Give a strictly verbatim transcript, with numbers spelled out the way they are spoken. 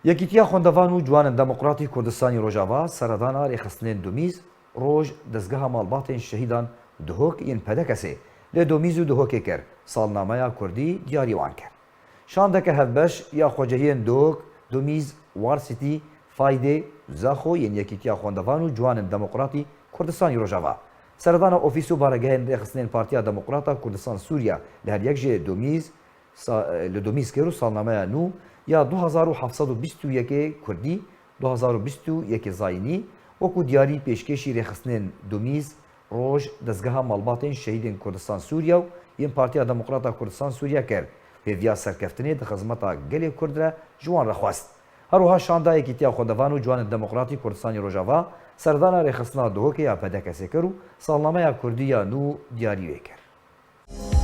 Yekîtiya Xwendevan û Ciwanên Demokratî Kurdistanî Rojava seredana rêxistinên Dumîz, Roj, Dezgeha Malbatên Şehîdan Duhok yên P D K S'ê li Dumîz û Duhokê kir, salnameya kurdî diyarî wan kir. Şandeke hevbeş ya xwecehiyên Duhok, Dumîz, War City, Faydê, Zaxo yên Yekîtiya Xwendevan û Ciwanên Demokratî Kurdistanî Rojava, seredana ofîs û baregehên rêxistinên Partiya Demokrata Kurdistan Sûriya li her yek jê Dumîz, sa-, li Dumîz kir û salnameya nû ya du hezar û heft sed û bîst û yekê Kurdî, du hezar û bîst û yekê Zayînî, wekû diyarî pêşkêşî rêxistinên Dumîz, Roj, Dezgeha Malbatên Şehîdên Kurdistan Sûriya û yên Partiya Demokrata Kurdistan Sûriya kir, pêviya serkeftinê di xizmeta gelê Kurd re ji wan re xwest. Her wiha şanda Yekîtiya Xwendevan û Ciwanên Demokratî Kurdistanî Rojava, seredana rêxistina Duhokê ya P D K S'ê kir û salnameya kurdî ya nû diyarî wê kir.